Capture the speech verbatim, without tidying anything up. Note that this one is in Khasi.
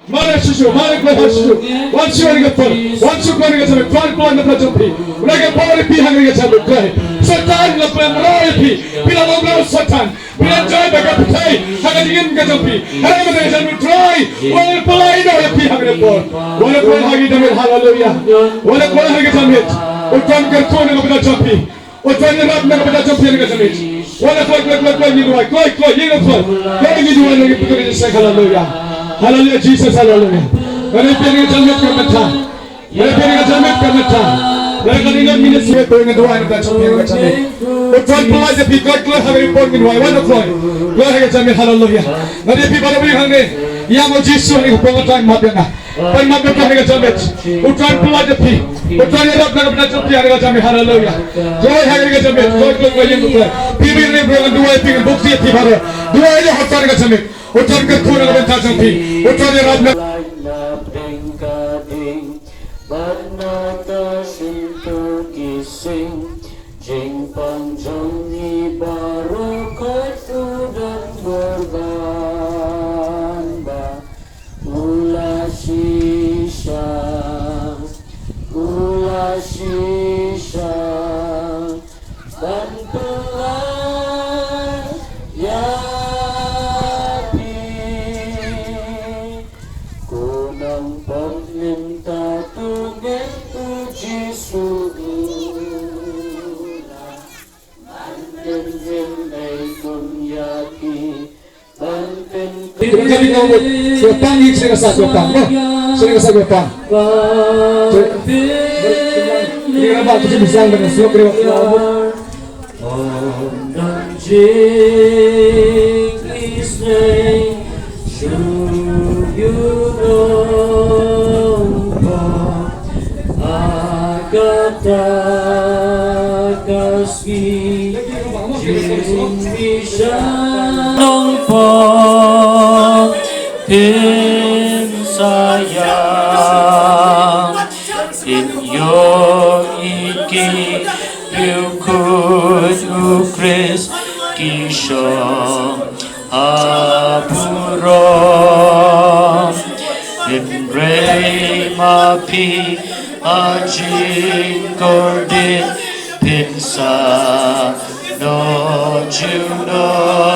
Mare shisha, mare kloi ha shisha. Wan shisha ïa ka por. Wan shisha ïa ka jingmut. Wan kloi na ka jong phi. Wan ka por ïa phi ha ka jingmut kloi. Satan la pynmraw ïa phi. Phi la mraw Satan. Phi la jai ba ka phi. Ha ka jingim ka jong phi. Ha ka jingim ka jong phi. Wan kloi ïa phi ha ka por. Wan kloi ha ka jingmut. Haleluya. Wan kloi ha ka jingmut. U Trai un kyrkhu na ka bynta jong phi. U Trai un ïarap na ka bynta jong phi ha ka jingmut. Wan kloi, kloi, kloi, kloi, ngi duwai, kloi, kloi, ngi duwai, kloi. Kloi ngi duwai, ngi pynduh ïa Jisu, haleluya. Haleluya, Jesus, haleluya. Ngi pynduh ïa ka jingmut ka bynta. Ngi pynduh ïa ka jingmut ka bynta. Ngi pynduh ïa ka jingmut ka bynta. U Trai un pynlait ïa phi, kloi, kloi, ha ka por ngi duwai, wan kloi. Kloi ha ka jingmut, haleluya. Ngi pynduh ïa phi baroh hangne. Ïa u Jisu ha ka por ngi duwai, map ïa nga. Pynmap ïa ka jingmut. U Trai un pynlait ïa phi. U Trai un ïarap na ka bynta jong phi ha ka jingmut. Haleluya. Kloi ha ka jingmut. Kloi, kloi, kloi, ïa u Trai. Phi, phi, phi, phi, duwai, phi, buk, phi, phi, baroh. Duwai ïa u Trai ha ka jingmut. U Trai un kyrkhu na ka bynta jong phi. U Trai un ïarap na. Bad na ka shyntur ki sing. Jingpang jong ngi baroh, koit u don bor ban ba u la shisha, u la shisha ban pynlait ïa phi. Ko nongpop mynta to ngen u Jisu u la man pynhim ei kum ïa ki ban pyn. Kita kami ngawut. Siapa ni sini kasar siapa? Oh, sini kasar siapa? Ini apa tu bisa dengan siapa dia? Om Namjing Isnei Shuyu Nongpok Akata Kasngi Jing Bishan Nongpok Pin Sayang In Yoh Iki Piu Kut U Khrist Ki Shong Ha Burom Hynrei ma phi ha jingkordit phin sa noh junom.